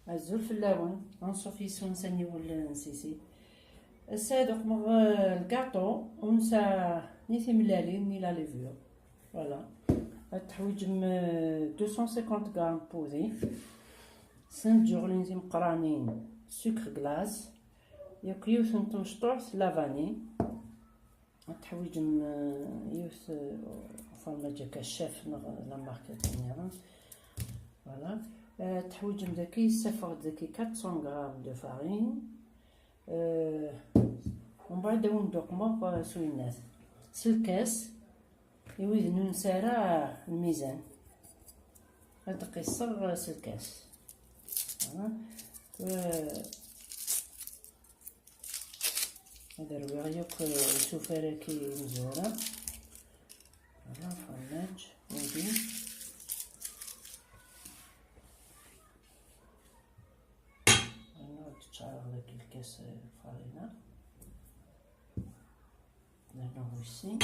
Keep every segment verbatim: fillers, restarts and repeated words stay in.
Azul fell-awen, anṣuf yes-wen s aniwel n Sisi. Ass-a ad uqmeɣ, eh, lgaṭu, ur nesɛa ni timellalin ni la levure. Voilà. Ad teḥwiǧem, eh, deux cent cinquante grammes n pudi, snat tjuɣlin timeqqranin sucre glace, yakk yiwet n tmecṭuḥt la vanille. Ad teḥwiǧem, eh, yiwet, eh, ufermaǧ akka ccaf neɣ la marque nniḍen. Voilà. Eh, teḥwiǧem daki, ssafeɣ-d daki quatre cents grammes de farine. Eh, umbeɛd ad wen-d-uqmeɣ, eh, s winnat. S lkas, i wid ur nesɛi ara lmizan. Ad d-qisseɣ, eh, s lkas. Voilà. Eh, Ad rwiɣ yakk, eh, isufar-agi imezwura. Voilà, lfermaǧ, wagi. Rnu ad ččareɣ dagi lkas, eh, farina. Rnu wis sin.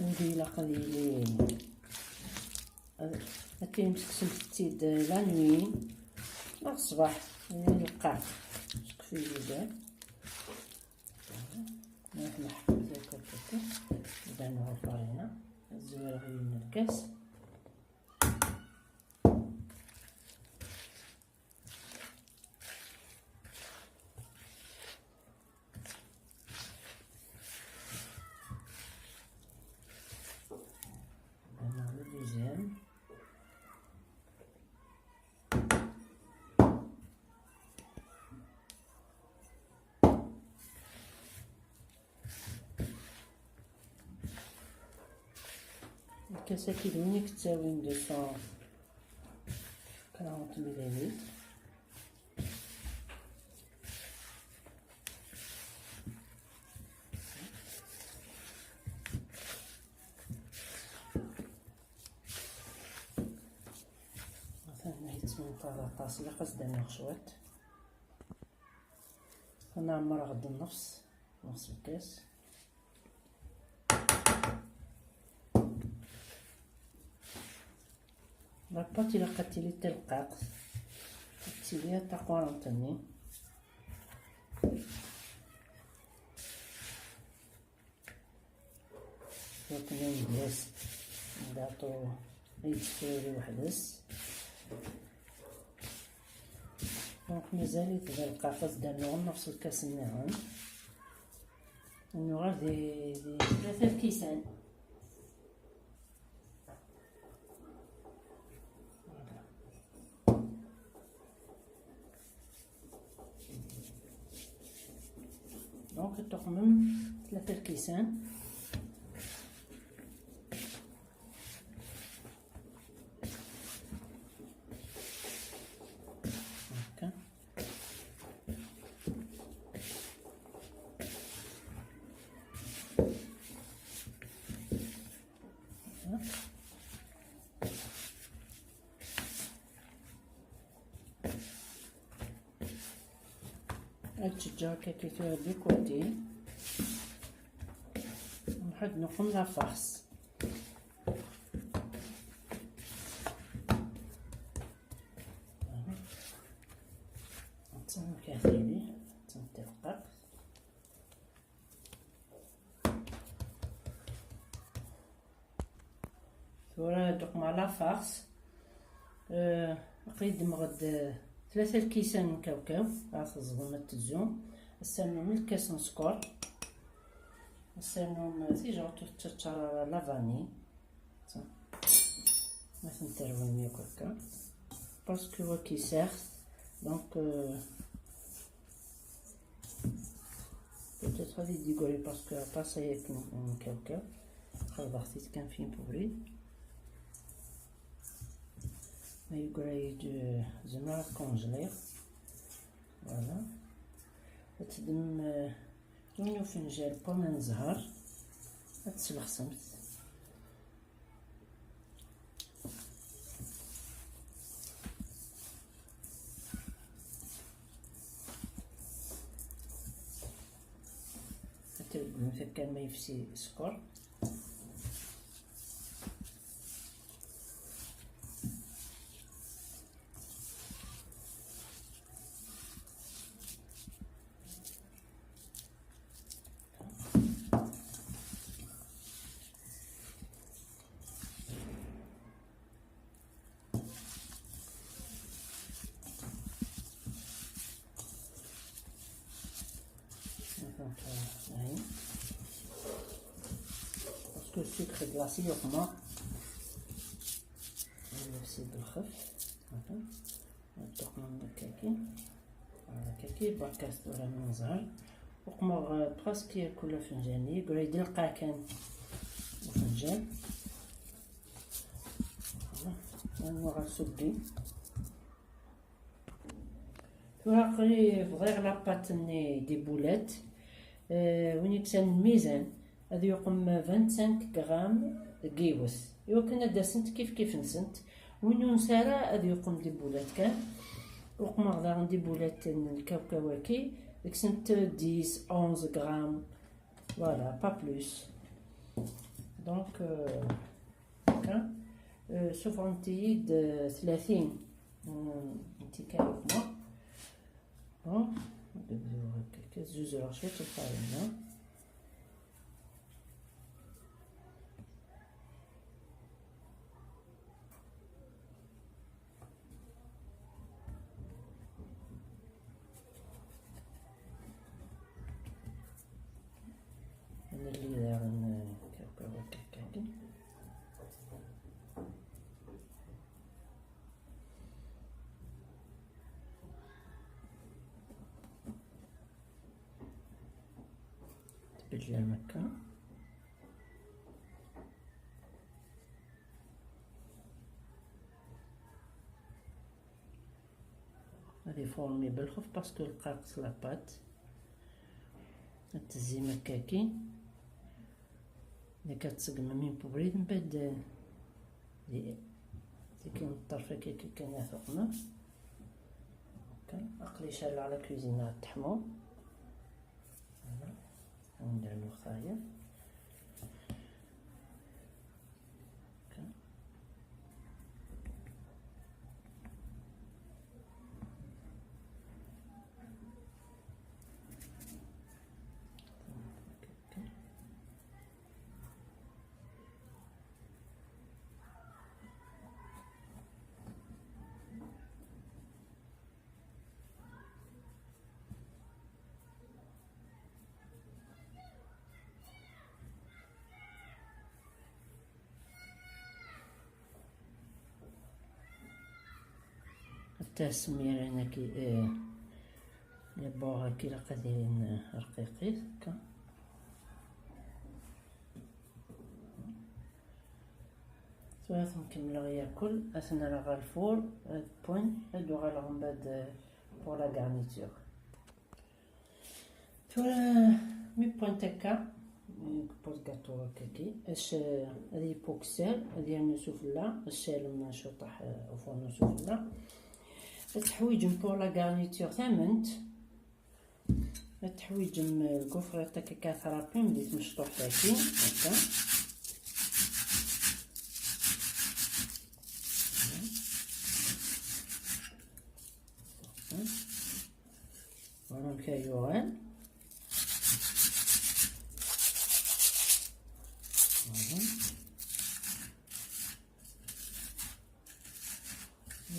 Udi ilaq ad yili, ad, akken mseksemt-tt-id la nuit, neɣ ṣṣbeḥ, yili lqaɛt, sekfi yid-, Nruḥ nḥeqq tirkukit. Nbda nɣer farina. Ad zwireɣ yiwen n lkas. Nbda nɣer le deuxième. Lkas-agi d win i yettawin deux cent quarante millilitres. Atan yettmenṭar aṭas, ilaq ad s-d-rnuɣ cwiṭ. Ad nɛemmer-aɣ-d nnefs, nnefs lkas. La pâte ilaq ad tili d talqaqt, ad tili d taqurant-nni. Akken ad d-yas lgaṭu ay yettfurri weḥd-s. Donc, mazal-it d lqaqa, ad d-rnuɣ nnefs lkas nniḍen. Nuɣal di, di tlata lkisan. Donc, tuqmem tlata lkisan. هكا. هاد الشجرة كتير بيكوتي. نحط نقوم la farce. نتسمى كثيري، تنتقق. Tura ad uqmeɣ la farce. Euh, aql-i ddmeɣ-d, euh, tlata lkisan n kawkaw, ɣer teẓḍem ad tezzu. Ad s-rnum lkas n sskeṛ. Ad s-rnum, euh, tijṛet ur tettaččar ara la vanille. Ma tent-terwim yakk akka. Parce que waki sax. Donc, euh, peut-être ad yeddigri parce que aṭas aya n kawkaw. Xerḍeɣ-t-id kan fi ubrid. Ma yeggra-yi-d, zemreɣ ad congeler. Voilà. Ad teddmem, euh, yiwen ufenjal n waman n zzher. Ad t-slexsemt. Akka ma yefsi sskeṛ. Parce que le sucre est glacé, يقمر. نفسي بالخف. هكا. نتقمم هكاكي. هكاكي بركة ستورة من زهر. وقمر، آه، presque كل فنجاني. قريد لقى كان وفنجان. Voilà. لأنه غنسدي. ثورة قريب غير la pâte ني des boulettes. آه، وين يكسن الميزان، هذا يقوم vingt-cinq غرام ديوس. يمكن هذا سنت كيف كيف نسنت. وين نسارة هذا يقوم des boulettes كان. وقمر داغن des boulettes الكاوكاواكي. ديك سنت dix, onze غرام. Voilà, pas plus. Donc, euh, هكا. آه، سوفرنتيد، آه، ثلاثين. مم، انت كاين هنا. بون، نبداو هكاك، زوج رشوط الفارينة. أنا اللي داغن كاوكاو هكاك. تبدل المكة. هذه فورمي بالخف parce que القاقص la pâte. التزيمة كاكي. اللي كتسقم من بوبريد من بعد، دي، دي كاين الطرف كي، كي كان يثقنا. هكا. أقلي شال على كوزينة تحمو. Voilà. وندير الوخاية. هكا. حتى السميرة هنا كي، آه، لي بوغ كي لا قادرين رقيقين هكا. ثلاث مكملة ياكل، أثناء راه الفور، هاد بوين، هادو غير من بعد pour la garniture. ثورة مي بوين تكا، بوز كاتو هكاكي، اش هادي بوكسيل، هادي من سفلى، الشال من شطح، آه، فورنو سفلى. التحويجم pour la garniture ثامنت. التحويجم الكوفريطة كي كاثرابي، بديت مشطوح تاكي، هكا. هكا. Voilà مكيورين. Voilà.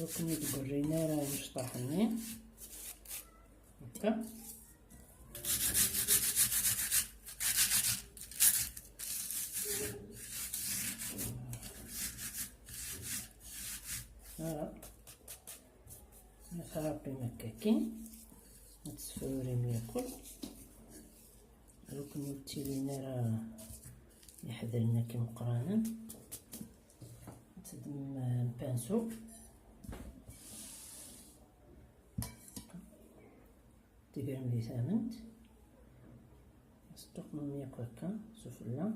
وكنا تقرينا راه مشطحني هكا. Voilà. نخربي مكاكين، نتسفوري ميكل. ركن التيلينا راه يحذر لنا كي مقرانا. تدم بانسو. تقرم لي ثامنت. نستقم ميك هكا سفلى.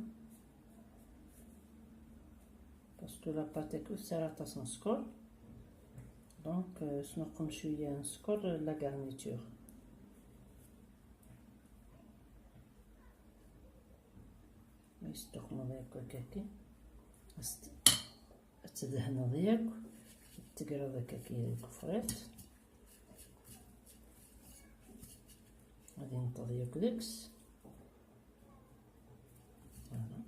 باسكو لاباطيك سارة تسنسكر. دونك، آه، سنقم شوية نسكر la garniture. Testuxmeḍ yakk akkaki. Ad tdehneḍ yakk. Tegreḍ akkaki deg ufriṭ. Ad yenṭeḍ yakk deg-s. Voilà.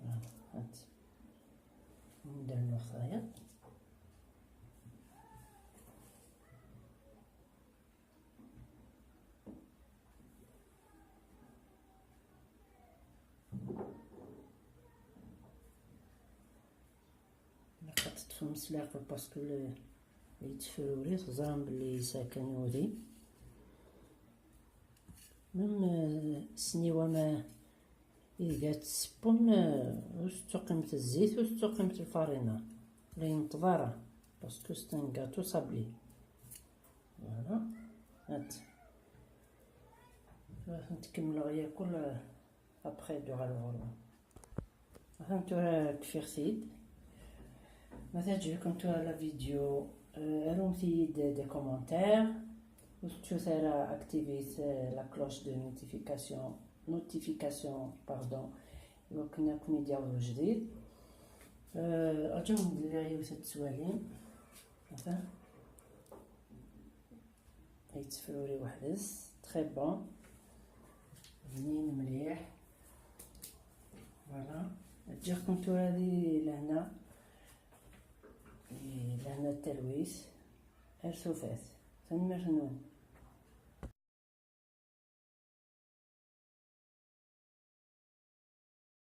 Voilà. Ad ndernu tayeḍ. Ilaq ad teṭṭfem s leɛqel parce que le yettefruri teẓram belli yesɛa kan udi. Même, euh, sniwa ma ideg ad tseppum, euh, ur tettuqimt zzit, ur tettuqimt lfarina. La yenṭeḍ ara, parce que c'est un gâteau sablé. Voilà. Hat. Ad tent-kemmleɣ yakul, euh, après d-uɣaleɣ ɣur-wen. Atan tura kfiɣ-t-id. Ma teɛǧeb-iken tura la vidéo, euh, arumt-iyi-d des commentaires. Ur tettut ara activit, euh, la cloche de notification, notification, pardon, i wakken ad ken-id-yaweḍ ujdid. Euh, rǧum d-lliɣ yiwet ad tettwalim. Atan. Yettefruri weḥd-s. Très bon. Bnin mliḥ. Voilà. Ǧǧiɣ-ken tura di lehna. Di lehna d talwit. Ar tufat. Tanemmirt-nwen.